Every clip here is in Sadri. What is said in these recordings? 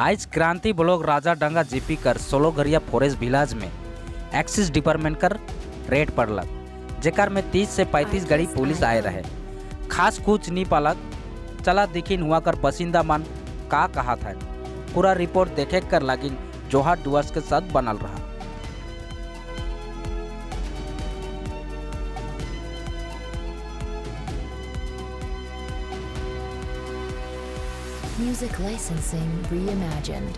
आज क्रांति ब्लॉक राजाडांगा जीपी कर सोलोघरिया फॉरेस्ट विलेज में एक्सिस डिपार्टमेंट कर रेड पड़लक, जेकर में 30 से 35 गाड़ी पुलिस आए रहे। खास कुछ नहीं पालक। चला दिखिन हुआ कर बसिंदा मन का कहा था, पूरा रिपोर्ट देखे कर लागिन जोहार डुअर्स के साथ बनल रहा। Music licensing reimagined.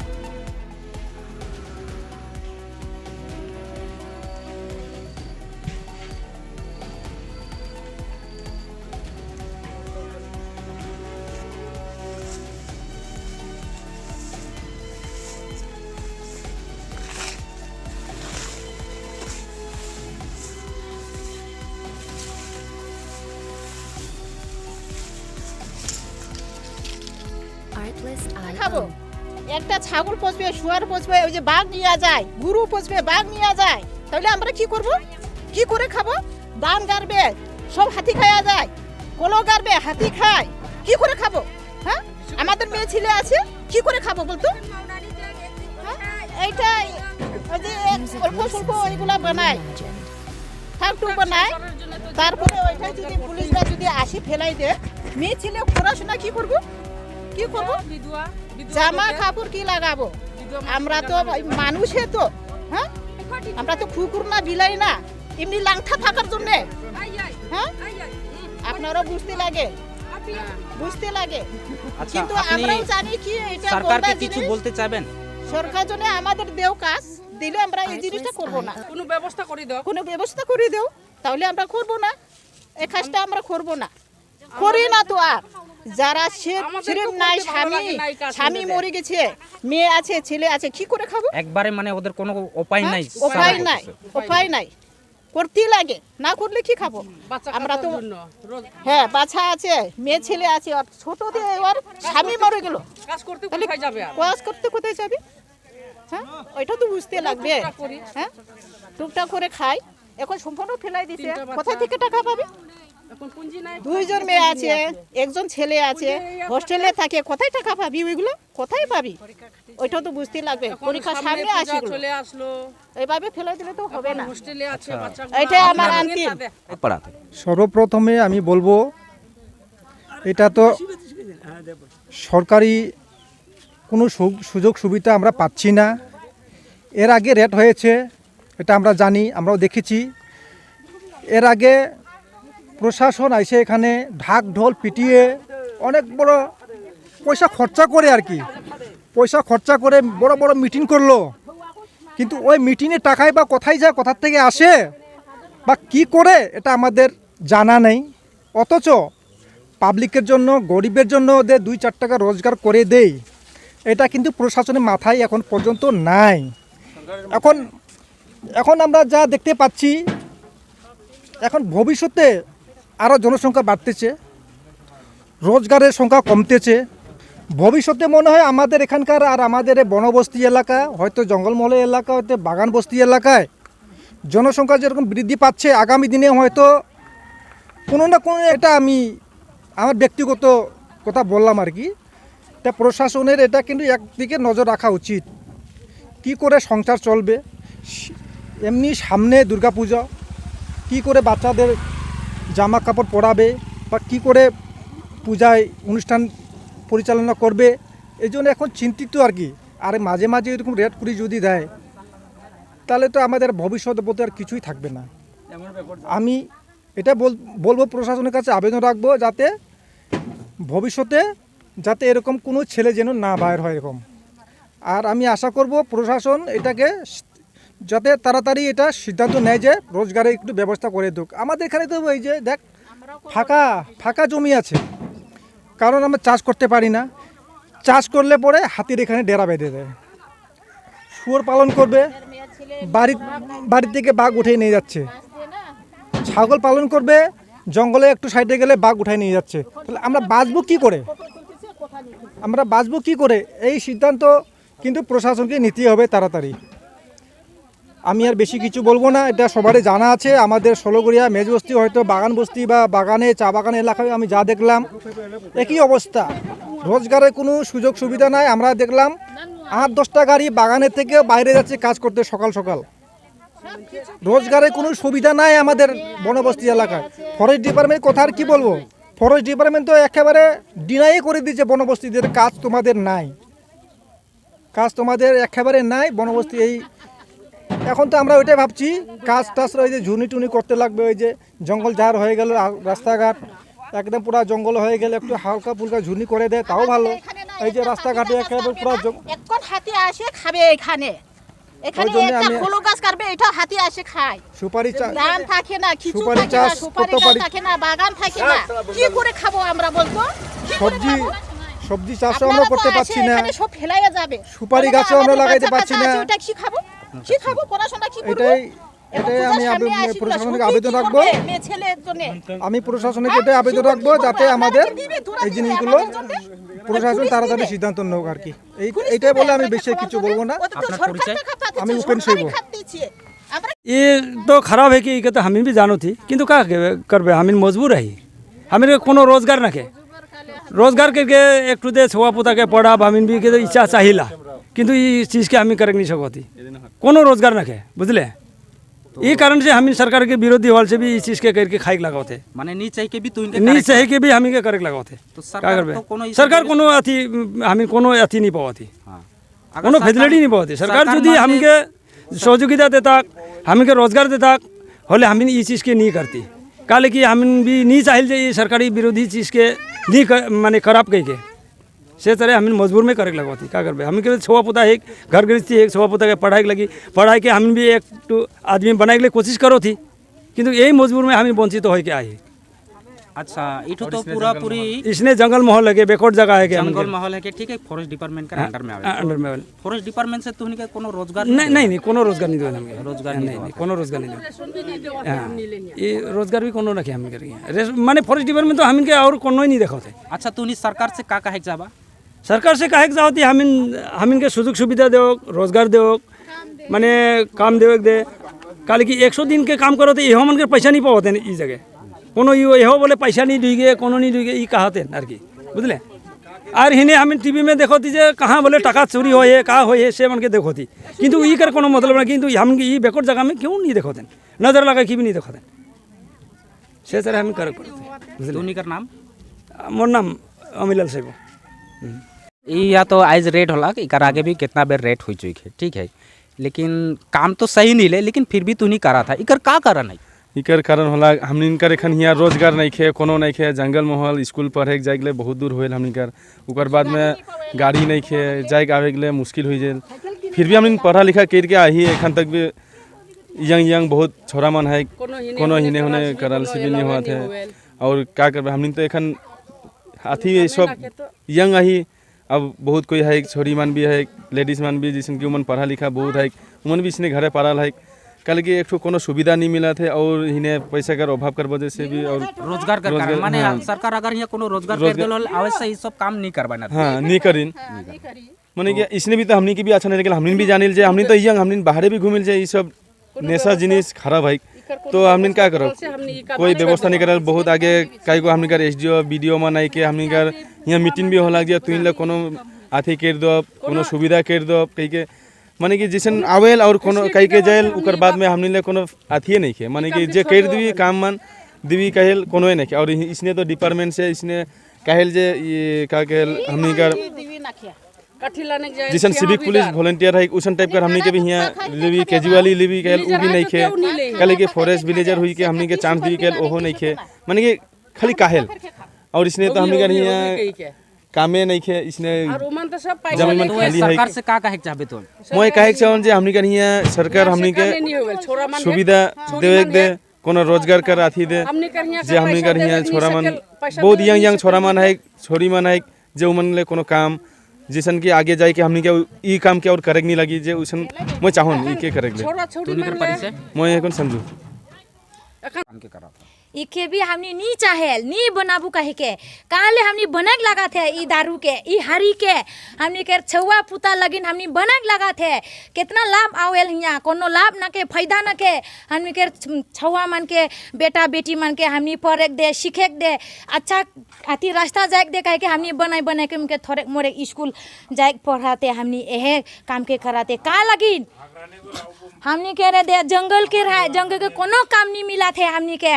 Artlist খাবো IO. একটা ছাগল পচবে, শুয়ার পচবে, ওই যে বাঘ নিয়ে যায়, গরু পচবে, বাঘ নিয়ে যায়, তাহলে আমরা কি করব? কি করে খাবো? ধান গাড়বে, সব হাতি খাওয়া যায়, কলো গাড়বে, হাতি খায়, কি করে খাবো? হ্যাঁ, আমাদের মেয়ে ছেলে আছে, কি করে খাবো বলতো? হ্যাঁ? এইটা ওই যে Music অল্প স্বল্প licensing ওইগুলা বানায়, reimagined. ঠাকটুক বানায়, তারপরে ওইটা যদি পুলিশরা যদি আসি ফেলাই দেয়, মেয়ে ছেলে পড়াশোনা কি করবো? কি করবো? জামা কাপড় কি লাগাবো? আমরা তো মানুষে তো, হ্যাঁ, আমরা তো কুকুর না, বিলাই না, এমনি লাংঠা থাকার জন্য। হ্যাঁ, আপনারাও বুঝতে লাগে, বুঝতে লাগে। আচ্ছা, কিন্তু আপনি আমরাও জানি কি এটা সরকারকে গন্দা কিছু জিনিস। বলতে চাইবেন? সরকার জন্য আমাদের দেও কাজ দিলে আমরা এই জিনিসটা Artlist করব না। IO. কোনো ব্যবস্থা করে দাও, কোনো ব্যবস্থা করে দেও, তাহলে আমরা করব না, এই কাজটা আমরা করব না, করি না তো। আর যারা আমাদের সেরম তো করতে নাই, ভালো স্বামী লাগে না এই কাজ স্বামী আমাদের। মরে গেছে, মেয়ে আছে, ছেলে আছে, কি করে খাবো? একবারে মানে ওদের কোনো উপায় হ্যাঁ? নাই, উপায় সারা নাই, করতেছে। উপায় নাই, করতেই লাগে, না করলে কি খাবো বাচ্চা আমরা তো? কাচ্চার জন্য রোজ- হ্যাঁ, বাচ্চা আছে, মেয়ে ছেলে আছে, আর ছোট দিয়ে ওর স্বামী মরে গেল, কাজ করতে তাহলে কোথায় যাবে আর? কাজ করতে কোথায় যাবে? হ্যাঁ, ওইটা তো বুঝতে লাগবে। টুকটাক করি। হ্যাঁ, টুকটাক করে খাই, এখন সম্পূর্ণ ফেলাই দিছে, তিনটা বাচ্চা। কোথায় থেকে টাকা পাবে? এখন পুঁজি নাই, দুইজন মেয়ে আছে, একজন ছেলে আছে, হোস্টেলে থাকে, কোথায় টাকা পাবি? ওইগুলো কোথায় পাবি? ওইটা তো বুঝতে লাগবে। এখন পরীক্ষা সামনে পূজা আসে, চলে আসলো, এইভাবে ফেলে দিলে তো হবে না। হোস্টেলে আছে বাচ্চা। এইটাই আমার আন্তিম। পাড়াতে সর্বপ্রথমে আমি বলবো, এটা তো সরকারি কোনো সুযোগ সুবিধা আমরা পাচ্ছি না। এর আগে রেট হয়েছে, এটা আমরা জানি, আমরাও দেখেছি। এর আগে প্রশাসন এসে এখানে ঢাক ঢোল পিটিয়ে অনেক বড় পয়সা খরচা করে আর কি, পয়সা খরচা করে বড় বড় মিটিং করলো, কিন্তু ওই মিটিংয়ে টাকায় বা কোথায় যায়, কোথার থেকে আসে বা কি করে, এটা আমাদের জানা নেই। অথচ পাবলিকের জন্য, গরিবের জন্য ওদের 2-4 টাকা রোজগার করে দেই, এটা কিন্তু প্রশাসনের মাথায় এখন পর্যন্ত নাই। এখন এখন আমরা যা দেখতে পাচ্ছি, এখন ভবিষ্যতে আরও জনসংখ্যা বাড়তেছে, রোজগারের সংখ্যা কমতেছে। ভবিষ্যতে মনে হয় আমাদের এখানকার আর আমাদের এই বনবস্তি এলাকা, হয়তো জঙ্গলমহল এলাকা, হয়তো বাগান বস্তি এলাকায় জনসংখ্যা যেরকম বৃদ্ধি পাচ্ছে, আগামী দিনে হয়তো কোনো না কোনো, এটা আমি আমার ব্যক্তিগত কথা বললাম আর কি, তা প্রশাসনের এটা কিন্তু একদিকে নজর রাখা উচিত, কি করে সংসার চলবে। এমনি সামনে দুর্গাপূজা, কি করে বাচ্চাদের জামা কাপড় পরাবে বা কি করে পূজায় অনুষ্ঠান পরিচালনা করবে, এই জন্য এখন চিন্তিত আর কি। আর মাঝে মাঝে এরকম রেট করে যদি দেয়, তাহলে তো আমাদের ভবিষ্যৎ বলতে আর কিছুই থাকবে না। আমি এটা বলবো, প্রশাসনের কাছে আবেদন রাখবো যাতে ভবিষ্যতে যাতে এরকম কোনো ছেলে যেন না বাইর হয় এরকম। আর আমি আশা করব প্রশাসন এটাকে যাতে তাড়াতাড়ি এটা সিদ্ধান্ত নেয় যে রোজগারের একটু ব্যবস্থা করে দুক। আমাদের এখানে তো এই যে দেখ ফাঁকা ফাঁকা জমি আছে, কারণ আমরা চাষ করতে পারি না। চাষ করলে পরে হাতির এখানে ডেরা বেঁধে দেয়, শুয়োর পালন করবে, বাড়ি থেকে বাঘ উঠে নিয়ে যাচ্ছে, ছাগল পালন করবে, জঙ্গলে একটু সাইডে গেলে বাঘ উঠায় নিয়ে যাচ্ছে। তাহলে আমরা বাঁচবো কী করে? আমরা বাঁচবো কী করে? এই সিদ্ধান্ত কিন্তু প্রশাসনকে নিতে হবে তাড়াতাড়ি। আমি আর বেশি কিছু বলবো না, এটা সবারই জানা আছে। আমাদের ষোলগড়িয়া মেজবস্তি হয়তো বাগান বস্তি বা বাগানে চা বাগান এলাকায় আমি যা দেখলাম একই অবস্থা, রোজগারের কোনো সুযোগ সুবিধা নাই। আমরা দেখলাম 8-10টা গাড়ি বাগানের থেকে বাইরে যাচ্ছে কাজ করতে সকাল সকাল। রোজগারের কোনো সুবিধা নাই আমাদের বনবস্তি এলাকায়। ফরেস্ট ডিপার্টমেন্ট কথা আর কি বলবো, ফরেস্ট ডিপার্টমেন্ট তো একেবারে ডিনাই করে দিয়েছে বনবস্তিদের কাজ তোমাদের নাই, কাজ তোমাদের একেবারে নাই বনবস্তি। এই এখন তো আমরা ওইটাই ভাবছি, কাজ টাজ ওই যে ঝুনি টুনি করতে লাগবে, ওই যে জঙ্গল ঝাড় হয়ে গেল, রাস্তাঘাট একদম পুরো জঙ্গল হয়ে গেলে একটু হালকা ফুলকা ঝুনি করে দেয় তাও ভালো। এই যে রাস্তাঘাটে একেবারে পুরো এখন হাতি আসে খাবে এখানে, এখানে একটা হলো গাছ কাটবে, এটা হাতি আসে খায়। সুপারি ধান থাকে না, কিছু থাকে না, সুপারি গাছ থাকে না, বাগান থাকে না, কি করে খাবো আমরা বলতো? সবজি সবজি চাষও আমরা করতে পারছি না, এখানে সব ফেলাইয়া যাবে। সুপারি গাছও আমরা লাগাইতে পারছি না। ওটা কি খাবো, কি খাবো, পড়াশোনা কি করব? এটাই এটাই আমি প্রশাসনকে আবেদন রাখবো, আমি প্রশাসনকে এটাই আবেদন রাখবো যাতে আমাদের এই জিনিসগুলো প্রশাসন তাড়াতাড়ি সিদ্ধান্ত নেওক আর কি। এইটাই বলে আমি বেশি কিছু বলবো না। আমি উপেন শৈব। ये तो खराब है कि ये तो हमें भी जानो थी, किंतु का करबे, हमें मजबूर है, हमें कोनो रोजगार ना के रोजगार करके एक टू दे छुआ पुता के पढ़ा हमें भी के इच्छा चाहिला, किंतु ये चीज़ के हमें कर नहीं सकती, कोनो रोजगार ना के बुझले। ये कारण से हमें सरकार के विरोधी हल से भी इस चीज़ के करके खाई लगाते, माने नहीं चाहिए के भी तो इनके नहीं चाहिए के भी हमें के करे लगाते। तो सरकार कोनो अथी हमें कोनो अथी नहीं पाती, कोनो फैसिलिटी नहीं पाती। सरकार यदि हमके सहयोगिता देता, हमके रोजगार देता, होले हम इस चीज़ के नहीं करती। काले कि हम भी नहीं चाहिए ये सरकारी विरोधी चीज़ के नहीं माने खराब कह के से तरह हम मजबूर में करे लगवाती। क्या करबे, हम के छुआ पुता एक घर गृहस्थी एक छुआ पुता के पढ़ाई लगी, पढ़ाई के हम भी एक आदमी बनाए के लिए कोशिश करो थी, किंतु यही मजबूर में हम वंचित हो के आई। अच्छा, इठो तो पूरा पूरी इसने जंगल माहौल है, बेकोट जगह है, जंगल माहौल है कि ठीक है, फॉरेस्ट डिपार्टमेंट के अंडर में आवे, अंडर में आवे। फॉरेस्ट डिपार्टमेंट से तुहनी के कोनो रोजगार नहीं नहीं नहीं, कोनो रोजगार नहीं देवे हमके, रोजगार नहीं नहीं, कोनो रोजगार नहीं देवे। हां, ये रोजगार भी कोनो रखे हम करिए, माने फॉरेस्ट डिपार्टमेंट तो हमन के और कोनो ही नहीं देखते। अच्छा, तुहनी सरकार से का कहे जाबा? सरकार से कहे जाती हमिन हमिन के सुযোগ सुविधा देओ, रोजगार देओ, माने काम देवे दे। काले कि 100 दिन के काम करो तो इहो मन के पैसा नहीं पाते ई जगह, कोनो इहो बोले पैसा नहीं दी गए, कोनो नहीं दी गए, ई कहते are की बुझले। और हिने हम टीवी में देखती जे कहाँ बोले टाका चोरी हो है, कहाँ हो है, से मन के देखती, किंतु ई कर कोनो मतलब नहीं, किंतु हम ई बेकोट जगह में क्यों नहीं देखते, नजर लगा की भी नहीं देखते, से तरह हम करे पड़ते। बुझले? कर नाम? मोर नाम अमिलाल साहेब। या तो आज रेट होला, इकर आगे भी कितना बेर रेट हो चुकी है, ठीक है, लेकिन काम तो सही नहीं ले, लेकिन फिर भी तू नहीं करा था, इकर का कारण है? इकर कारण होला हमनिन कर एखन हियाँ रोजगार नहीं खे, कोनो नहीं खे, जंगल माहौल, स्कूल पढ़े जाए के बहुत दूर होल हमनिन कर, ओकर बाद में गाड़ी नहीं खे, जाए आवे के मुश्किल हो जाए, फिर भी हमनिन पढ़ा लिखा करके आई एखन तक भी यंग यंग बहुत छोरा मन है, कोनो हिने होने करल से भी नहीं हुआ थे, और का करबे हमनिन तो एखन अथी सब यंग आई। अब बहुत कोई है, छोरी मन भी है, लेडीज मन भी, जिसन कि उमन पढ़ा लिखा बहुत है, उमन भी इसने घरे पढ़ल है, कल कि एक कोनो सुविधा नहीं मिला थे और इन्हें पैसा कर अभाव कर वजह से भी और रोजगार कर कारण, माने हाँ। सरकार अगर यहाँ कोनो रोजगार कर देलो अवश्य ये सब काम नहीं करवाना। हाँ, नहीं करीन, माने कि इसने भी तो हमनी के भी अच्छा नहीं लगल, हमनी भी जानिल जे हमनी तो यंग हमनी बाहरे भी घूमिल जे, ये सब नेशा जिनिस खराब है, तो हमनी क्या करो, कोई व्यवस्था नहीं करल। बहुत आगे कई को हमनी कर एसडीओ बीडीओ मन आई के हमनी कर यहाँ मीटिंग भी होला जे तुइन ले कोनो अथी कर दो, कोनो सुविधा कर दो कही के, माने कि जैसन आवेल और कोनो कही के जायल ओकर बाद में हमनी ले कोनो अथिए नहीं खे, माने कि जे कर दी काम मन दीवी कहेल कोनो नहीं खे। और इसने तो डिपार्टमेंट से इसने कहेल जे ये का कहेल हमनी कर जिसन सिविक पुलिस वॉलंटियर है उसन टाइप कर हमनी के भी यहाँ लेवी कैजुअली लेवी कहेल उ भी नहीं खे, कहे कि फॉरेस्ट विलेजर हुई के हमनी के चांस दी कहेल ओहो नहीं खे, माने कि खाली काहेल। और इसने तो हमनी कर यहाँ कामे नहीं खे, इसने जमीन मन खाली है। सरकार से का कहे चाहबे तो? मोय कहे चाहन जे हमनी कर यहाँ सरकार हमनी के सुविधा देवे दे, कोनो रोजगार कर अथी दे, जे हमनी कर यहाँ छोरा मन बहुत यंग यंग छोरा मन है, छोरी मन है, जे उमन ले कोनो काम जिसन कि आगे जाए के हमनी के ई काम के और करे नहीं लगी, जे उसन मैं चाहून ई के करे ले। तू कर परिचय? मैं एखन समझू। काम के करा था इके भी हमनी नी चाहेल नी बनाबू कहे के काले हमनी बनक लगा थे ई दारू के ई हरी के हमनी के छुआ पुता लगिन हमनी बनक लगा थे। कितना लाभ आवेल हियाँ, कोनो लाभ न के फायदा न के। हमनी के छुआ मन के बेटा बेटी मन के हमनी पढ़े दे सीखे दे अच्छा अति रास्ता जाए दे कहे के हमनी बनाए बनाए के उनके थोड़े मोरे स्कूल जाए पढ़ाते हमनी यहे काम के कराते। का लगिन हमनी के रे दे जंगल के रहा जंगल के कोनो काम नहीं मिला थे हमनी के।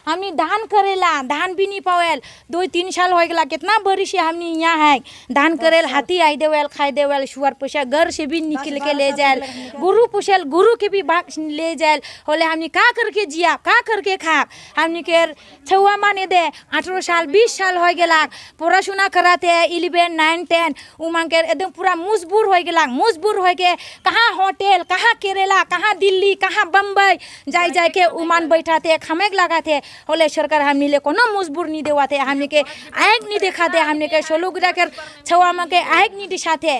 हमनी धान करेला धान भी नहीं पावेल, 2-3 साल हो गया कितना बरिश है हमनी यहाँ है। धान करेल हाथी आई देवेल खाई देवेल सुअर पोसल घर से भी निकल के ले जायल, गुरु पोसल गुरु के भी भाग ले जायल। होले हमनी का करके जिया का करके खा। हमनी के छुआ माने दे 18 साल 20 साल हो गया पढ़ाशोना कराते 11 9 10 उमान के एकदम पूरा मजबूर हो गया। मजबूर हो के कहाँ होटल कहाँ केरला कहाँ दिल्ली कहाँ बम्बई जाए जाए के उमान बैठाते खमेक लगाते। होले सरकार हमनी ले कोनो मजबूर नहीं देवाते, हमनी के आँख नहीं दिखाते, हमनी के सोलुगरा के छुआ में के आँख नहीं दिखाते।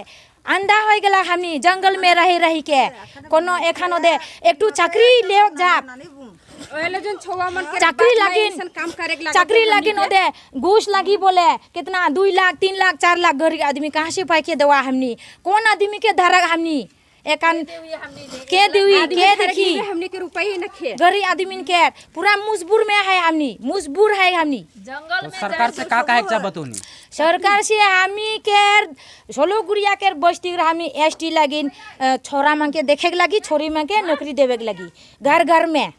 अंधा हो गया हमनी जंगल में रही रही के कोनो एखानो दे एक चाकरी ले जा चाकरी लागिन चाकरी लागिन ओदे घूस लागी बोले कितना 2 लाख 3 लाख 4 लाख गरीब आदमी कहाँ से पाई के दवा हमनी कौन आदमी के धारा हमनी एकान के देवी के देखी हमनी के रुपये न खे गरीब आदमी के पूरा मजबूर में है हमनी मजबूर है हमनी। जंगल में सरकार से का काहे चाह बतौनी? सरकार से हमनी के सोलोगुड़िया के बस्ती हमनी एसटी लागिन छोरा मांग के देखे लगी छोरी मांग के नौकरी देवे के लगी घर घर में।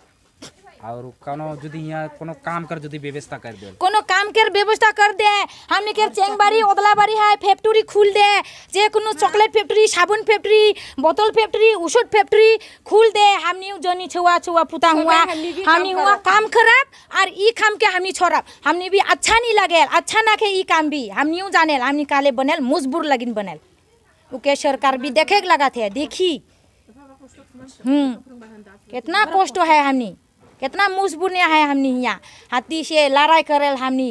और कोनो यदि यहाँ कोनो काम कर यदि व्यवस्था कर दे कोनो काम के व्यवस्था कर दे हमनी के चेंगबारी ओदलाबारी है फैक्ट्री खुल दे जे कोनो चॉकलेट फैक्ट्री साबुन फैक्ट्री बोतल फैक्ट्री औषध फैक्ट्री खुल दे। हमनी जनी छुआ छुआ पुता हुआ हमनी हुआ काम खराब और ई काम के हमनी छोड़ब हमनी भी अच्छा नहीं लगे अच्छा ना के ई काम भी हमनी जाने हमनी काले बनेल मजबूर लगिन बनेल उके सरकार भी देखे लगा थे देखी कितना कष्ट है हमनी कितना मजबूर है हमनी यहाँ हाथी से लड़ाई करेल हमनी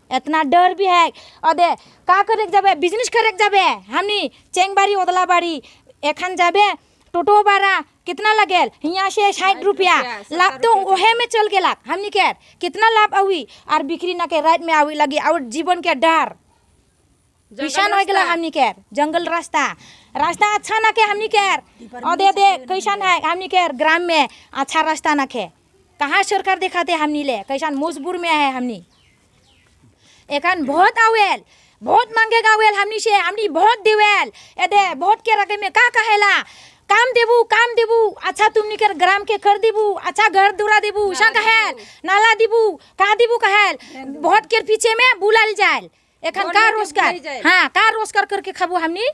इतना डर भी है। अदे का करे जाबे बिजनेस करे जाबे हमनी चेंगबारी ओदलाबारी एखान जाबे टोटो भाड़ा कितना लगेल यहाँ से 60 रुपया लाभ तो ओहे में चल गेला हमनी के कितना लाभ आवी और बिक्री ना के रात में आवी लगी और जीवन के डर किसान हो गया हमनी के जंगल रास्ता रास्ता अच्छा ना के हमनी के अदे दे कैसन है हमनी के ग्राम में अच्छा रास्ता ना के कहाँ सरकार दिखाते हमनी ले कैसन मजबूर में है हमनी। एखान बहुत आवेल बहुत मांगे गावेल हमनी से हमनी बहुत देवेल एदे बहुत के रखे में का कहेला काम देबू अच्छा तुमनी के ग्राम के कर देबू अच्छा घर दुरा देबू ऐसा कहेल नाला देबू का देबू कहेल बहुत के पीछे में बुलाल जायल। एखान का रोजगार हाँ का रोजगार करके खाबू हमनी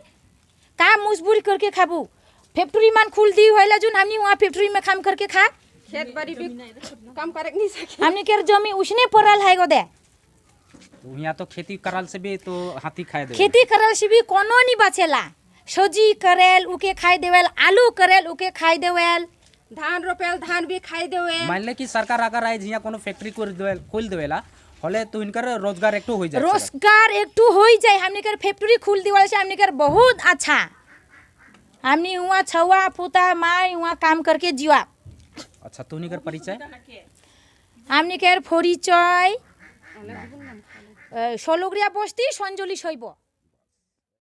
का मजबूरी करके खाबू। फैक्ट्री मान खुल दी होला जोन हमनी वहाँ फैक्ट्री में काम करके खा खेत बाड़ी भी काम करे नहीं सके हमनी के जमी उसने पड़ल है गोदे। यहाँ तो खेती करल से भी तो हाथी खाए दे खेती करल से भी कोनो नहीं बचेला सब्जी करेल उके खाए देवेल आलू करेल उके खाए देवेल धान रोपेल धान भी खाए देवेल। मान ले कि सरकार अगर आए जिया कोनो फैक्ट्री खोल देवेला होले तो इनकर रोजगार एक हो जाए रोजगार एक हो जाए हमनी के फैक्ट्री खोल देवल से हमनी के बहुत अच्छा हमनी हुआ छुआ पुता माई हुआ काम करके जीवा। अच्छा तू निकर परिचय? हमनी के परिचय सोलोगरिया बस्ती संजली शैब।